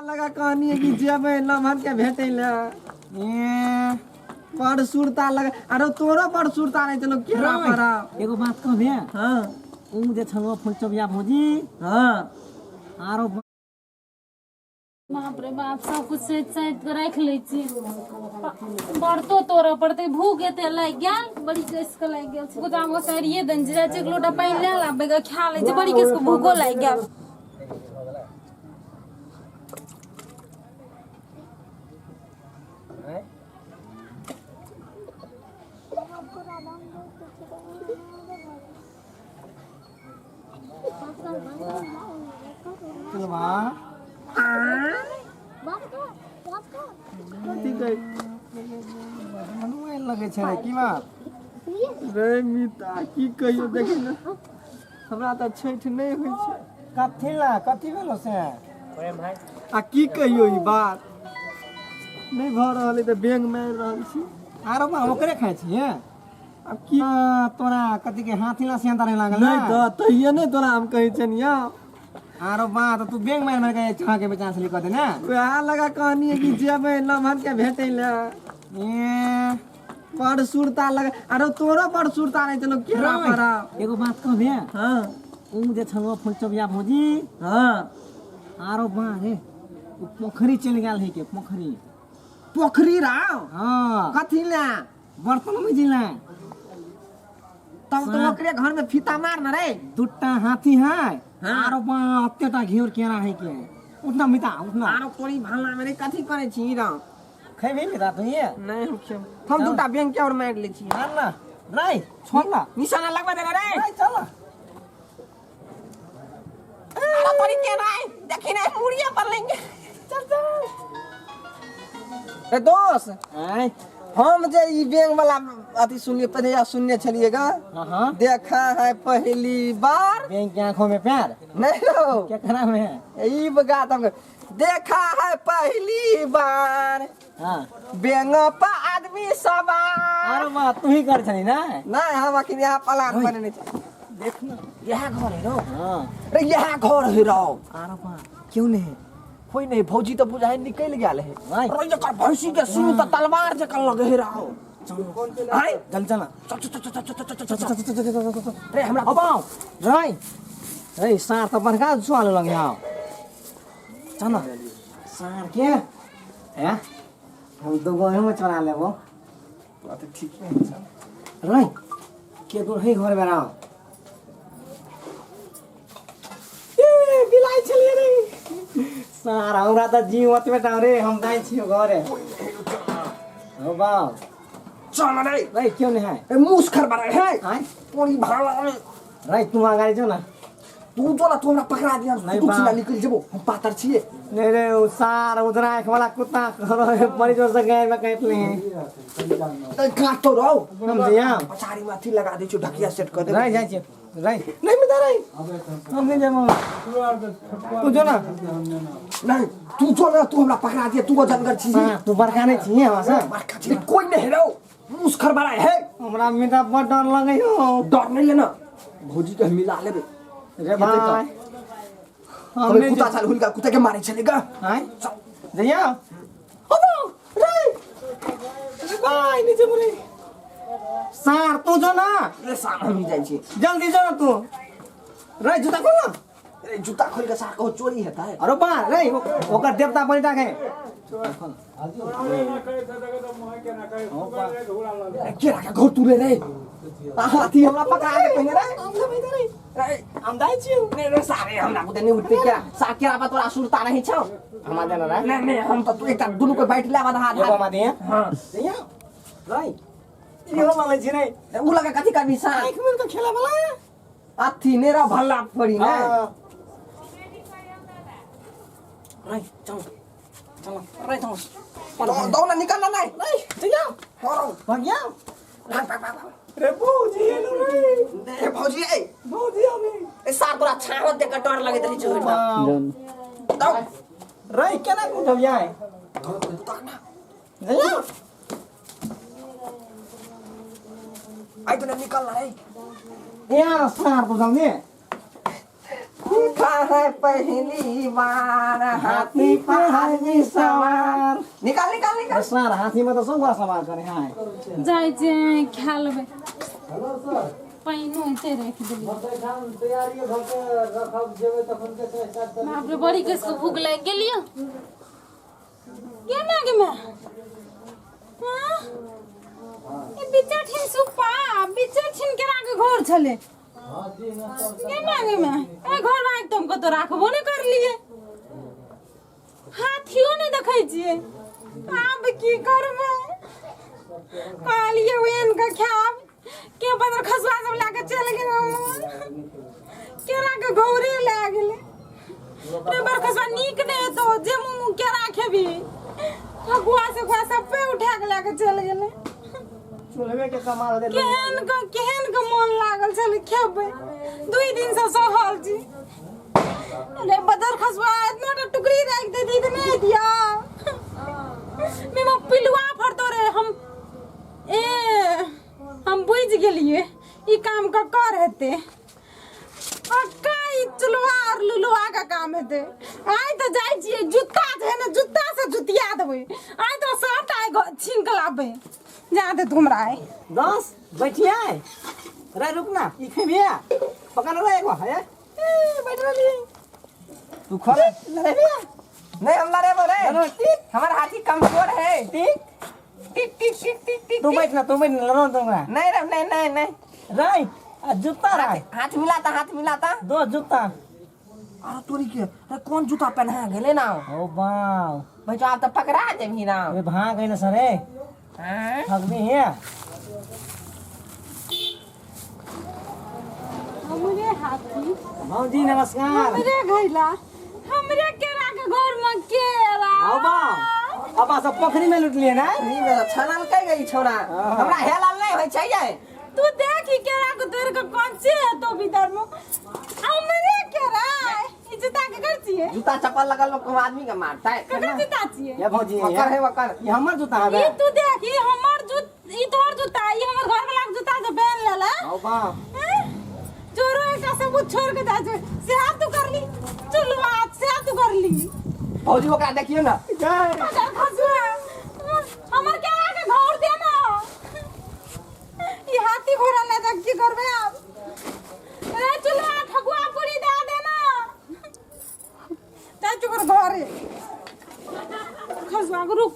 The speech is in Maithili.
लगा कहनी कि जेबै लम्हर के भेटै ले। ए, बड़ सुरता लगा। अरे तोरो बड़ सुरता रहै छलो केरा पर। एगो बात कहबे? हाँ। उ जे छलो फुलचोबिया भौजी। हाँ। आरो बाप रे बाप, सब कुछ सैत सैत के राखि लै छी। बरतो तोड़ऽ पड़तै, भूख एते लागि गेल, बड़ी कस के लागि गेल छै। गोदाम ओसारिये देने छै, जाइ छै एक लोटा पानि लए लाबे के खा लै छै, बड़ी कस के भूखो लागि गेल। चलबा। कथी कहै? मोबाइल लगै छै रे, की बात? रे मिता, की कहियो, देखी ने, हमरा तऽ छठि नहि होइ छै। कथी ला, कथी भेलो से? आ की कहियो, ई बात नहि भऽ रहल है तऽ बेंग मारि रहल छी। आरो बा, ओकरे खाइ छियै? आब की। आ, तोरा कथी के हाथी ला सेंधा रहे लागल? नहि तऽ तहिये नहि तोरा हम कहै छनिया। आरो बा, तऽ तू बेंग मारि मारि के छाके बेचा छली कह दे ने। वएह लगा कहनी कि जेबै लम्हर के भेटै ले। ए, बड़ सुरता लगा। अरे तोरो बड़ सुरता रहै छलो केरा पर। एगो बात कहबे? हाँ। उ जे छलो फुलचोबिया भौजी। हाँ। आरो बा रे, उ पोखरी चलि गेल है के पोखरी। पोखरी राव? हाँ। कथी ले? बर्तन में जिला। तब तो ओकरे घर में फीता मार न रे। दुटा हाथी है। हाँ। आरो बा, अतेटा घेर केरा है के। उठना मिता, उठना। आरो तोरी भाला में रे, कथी करे छी राव? खेबही मिता तू ये? नहीं, हम खेब। हम दूटा बैंक के और मार ले छी। मार ना रे, छोड़ ना। निशाना लगवा देना रे। रे चल। अरे तोरी केरा है, देखी ना, मुड़िया पर लेंगे। चल चल ए दोस्त। आय। हम जे ई बैंक वाला अथी सुनलिए, पहले या सुनने छलिए गा। हाँ हाँ। देखा है पहली बार बैंक के आंखों में प्यार। नहीं रो। क्या करा में है? ई गात हम देखा है पहली बार। हाँ। बैंक पर आदमी सवार। अरे वाह, तू ही कर छली ना? नहीं, हम अखन यहाँ प्लान बनेने छी। देख ना। यह घर है रो। हाँ। रे यह घर है रो। अरे वाह, क्यों नहीं? कोई नहीं, भौजी तो बुझाइ निकल गेल है। भाई। रे एकर भैंसी के सिंह तो तलवार जकाँ लगे है रो। आय। चल चल। चल चल चल चल चल चल चल चल चल चल चल चल। रे हमरा अब आओ रे रे, सार त बड़का सुआलो लगे, आओ चल न सार के हैं हम दुगो में चोरा लेबो। बात ठीक है। रे के दूर है घर में आओ। ए बिलाई छलिए रे सार, हमरा त जीव ओतबे टा रे, हम जाइ छियो घरे। हो बाप। चल रे। रे क्यों नहीं है? ए मुस खर बड़ा है। आय। तोरी भाला में। रे तू अगाडि जो न। तू जो ना, तू हमरा पकड़ा दिया। नहीं तू बा। चिल्ला निकल जेबो, हम पातर छिए। नहीं रे, उ सार उजरा आँख वाला कुत्ता बड़ी जोर से गाय में काट ले। ए काटो रहो। हम जिया। पछाड़ी में अथी लगा दै छौ, ढकिया सेट कर दे। रे जाइ छियै रे, नहीं मिता रे, हम नहीं जाबो, तू जो ना। नहीं, तू जो ना, तू हमरा पकड़ा दिया, तू जनगर छी। हाँ, तू बड़का नहीं छियै हमरा से। बड़का छी, कोई नहीं रहो, मुस खर बड़ा है। हमरा मिता बड़ डर लगै हो। डर नहीं लेना, भौजी के मिला लेबे। रे भाई, हम हम नहीं। कुत्ता चाल हुलका कुत्ता के मारे चलेगा। आय जइया। अब रे रे भाई, नीचे मुरे सार, तू जो ना। रे सार, हम जाइ छी। जल्दी जो ना तू। रे जूता खोल ना। रे जूता खोल के सार कहो चोरी हेतै। अरे बा रे, ओकर देवता बनिता के। रे केरा के घर तुरे रे, हाथी हमरा पकड़ा के पहिने रे। रे हम जाइ छियौ। नहीं रे सारे, हमरा बुते नहीं उठते क्या सार, केरा पर तोरा सुरता नहीं छौ। हमरा देना रे। नहीं नहीं, हम तो तू एकटा दुनू के बैठ ले हाथ। एगो मा दिए। हां। जइया रे, इहो मालै छी रे। उ लगा कथी करबी सार? आँख मिल के खेला वाला। अथी नेरा भल्ला पड़ी ने। हाँ। रे चल चल रे, चल। दौ ना, निकल ना। नहीं नहीं, जइया। हरो। भागिया। भाग भाग भाग भाग। रे भौजी एलु रे। ए भौजी, ए भौजी हमे। ए सार, तोरा छावत देख के डर लगैत रही छौ। दौ। रे केना उठब जाय? तक ना। जइया। आई तो निकल ना रे। यहाँ सार तो जल्दी। देखा है पहली बार हाथी पर आदमी सवार। निकाल निकाल निकाल। सार हाथी में तो सब गोरा सवार करे है। जाइ छियै खा लेबै, पानिओ एते राखि देलियै। बाप रे, बड़ी कस के भूख लागि गेलियो। केना गे माय? हाँ? ई बिच्चा ठिन सुप्पा, बिच्चा ठिन केरा के घर छलै। केना गे माय? ए घर भागि तऽ हम कतौ राखबो नहि करलियै, हाथियो नहि देखै छियै। आब की करबै? कहलियै आनि कऽ खायब, के बदर खसुआ सब लए कऽ चलि गेल, केरा के घौरे लए गेलै। रे बड़ खसुआ नीक नहि हेतौ जे मुँह केरा खेबी। ठकुआ सकुआ सब पे उठा के लए कऽ चलि गेलै। चूल्हे के कमाल दे। केहन के मोन लागल छलै खेबै, 2 दिन से सहल छी। अरे बदर खसुआ, इतना टा टुकड़ी राखि देती तऽ नहि दिया। मेमा पिलुआ फड़तो रे। हम ए हम बुझि गेलियै ई काम ककर हेतै। पक्का ई चुलवा और लुलुआ का काम हेतै। आइ तऽ जाइ छियै, जूता जे है ने जूता से जुतिया देबै आइ तो, सबटा आइ छीन के लाबबै। जा दे तू हमरा आइ। दस बैठिए रे, रुक ना, ई खेबिए पकड़ रे एगो है। ए बैठ रहली तू खोल लड़ेबिए। नहीं, हम लड़ेबो रे। लड़ो, टिक। हमार हाथी कमजोर है। टिक टिक टिक टिक टिक टिक। तू बैठ ना, तू बैठ ना, लड़ो तुमरा। नहीं रे, नहीं नहीं नहीं। रे आ जूता रे। हाथ मिलाता, हाथ मिलाता। दो जूता। अरे तोरी के, अरे कौन जूता पहना गेले ना? ओ बाव। भाई आप तो पकड़ा जेबही ना। अबे भाग गइल सरे। हाँ? ठगबी है। हमरे हाथी। भौजी नमस्कार। हमरे घैला, हमरे केरा के घर में केरा। आओ बाव, अब सब पोखरी में लूट लिए ना। नहीं मेरा छनल कई गई छोरा। हाँ। हमरा हेलल नहीं होय छै ये। तू देख ई केरा के तोड़ के कौन से है तो भीतर में हमरे केरा। ई जूता के कर छियै? जूता चप्पल लगल में कोनो आदमी के मारता है? ककर जूता छियै? ये भौजी ओकर है ओकर। ये हमर जूता है। ई तू देख, ई हमर जूत, ई तोहर जूता, ई हमर घर वाला के जूता से पहन लेला। आओ बाव। हैं? चोरो एकटा सबूत छोड़ के जा छै से हाथ तू करली चुलवा, से हाथ तू करली। भौजी ओकरा देखियो ना। बदर खसुआ, हमर केरा के घर दे ना। ई हाथी घोड़ा ले जा, की करबे आब? ए चुलवा, ठकुआ पूरी दे दे ना। जा चुकर घरे। खसुआ के रुक।